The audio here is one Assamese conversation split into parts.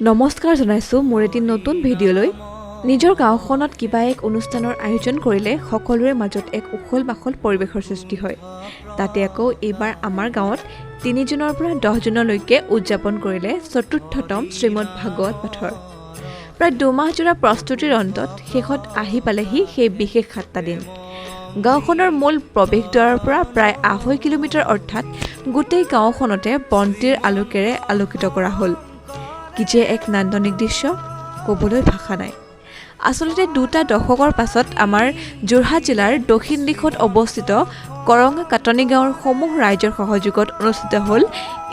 নমস্কাৰ জনাইছোঁ মোৰ এটি নতুন ভিডিঅ'লৈ। নিজৰ গাঁওখনত কিবা এক অনুষ্ঠানৰ আয়োজন কৰিলে সকলোৰে মাজত এক উখল মাখল পৰিৱেশৰ সৃষ্টি হয়। তাতে আকৌ এইবাৰ আমাৰ গাঁৱত 3 জুনৰ পৰা 10 জুনলৈকে উদযাপন কৰিলে চতুৰ্থতম শ্ৰীমদ ভাগৱত পাঠৰ। প্ৰায় দুমাহজোৰা প্ৰস্তুতিৰ অন্তত শেষত আহি পালেহি সেই বিশেষ 7টা দিন। গাঁওখনৰ মূল প্ৰৱেশদ্বাৰৰ পৰা প্ৰায় 2.5 কিলোমিটাৰ, অৰ্থাৎ গোটেই গাঁওখনতে বন্তিৰ আলোকেৰে আলোকিত কৰা হ'ল। কি যে এক নান্দনিক দৃশ্য, ক'বলৈ ভাষা নাই। আচলতে দুটা দশকৰ পাছত আমাৰ যোৰহাট জিলাৰ দক্ষিণ দিশত অৱস্থিত কৰঙা কাটনি গাঁৱৰ সমূহ ৰাইজৰ সহযোগত অনুষ্ঠিত হ'ল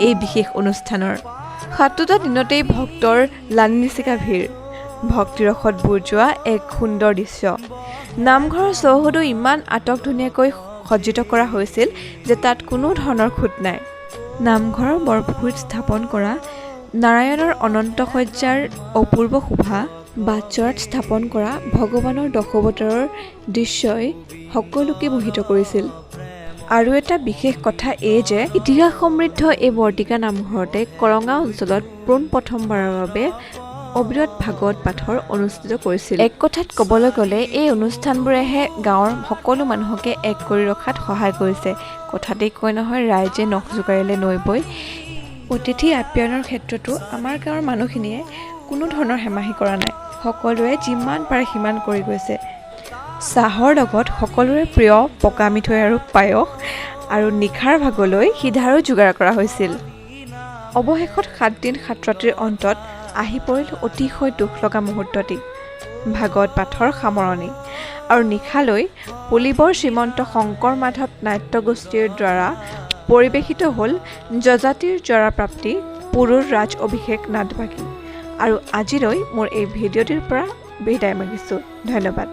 এই বিশেষ অনুষ্ঠানৰ। সাতোটা দিনতেই ভক্তৰ লানি নিচিগা ভিৰ, ভক্তিৰসত বুৰ যোৱা এক সুন্দৰ দৃশ্য। নামঘৰৰ চৌহদো ইমান আটক ধুনীয়াকৈ সজ্জিত কৰা হৈছিল যে তাত কোনো ধৰণৰ খুঁত নাই। নামঘৰৰ বৰপুখুৰীত স্থাপন কৰা নাৰায়ণৰ অনন্ত শয্যাৰ অপূৰ্ব শোভা, বাটচৰাত স্থাপন কৰা ভগৱানৰ দশাৱতাৰৰ দৃশ্যই সকলোকে মোহিত কৰিছিল। আৰু এটা বিশেষ কথা এই যে ইতিহাস সমৃদ্ধ এই বৰটিকা নামঘৰতে কৰঙা অঞ্চলত পোনপ্ৰথমবাৰৰ বাবে অবিৰত ভাগৱত পাঠৰ অনুষ্ঠিত কৰিছিল। এক কথাত ক'বলৈ গ'লে এই অনুষ্ঠানবোৰেহে গাঁৱৰ সকলো মানুহকে এক কৰি ৰখাত সহায় কৰিছে। কথাতেই কয় নহয়, ৰাইজে নখ জোকাৰিলে নৈ বৈ। অতিথি আপ্যায়নৰ ক্ষেত্ৰতো আমাৰ গাঁৱৰ মানুহখিনিয়ে কোনো ধৰণৰ হেমাহি কৰা নাই। সকলোৱে যিমান পাৰে সিমান কৰি গৈছে। চাহৰ লগত সকলোৰে প্ৰিয় পকা মিঠৈ আৰু পায়স আৰু নিশাৰ ভাগলৈ সিধাৰো যোগাৰ কৰা হৈছিল। অৱশেষত 7 দিন 7 ৰাতিৰ অন্তত আহি পৰিল অতিশয় দুখ লগা মুহূৰ্তটি, ভাগৱত পাঠৰ সামৰণি আৰু নিশালৈ পুলিবৰ শ্ৰীমন্ত শংকৰ মাধৱ নাট্যগোষ্ঠীৰ দ্বাৰা পৰিৱেশিত হ'ল যযাতিৰ জৰাপ্ৰাপ্তি পুৰুৰ ৰাজ অভিষেক নাটবাগী। আৰু আজিলৈ মোৰ এই ভিডিঅ'টিৰ পৰা বিদায় মাগিছোঁ। ধন্যবাদ।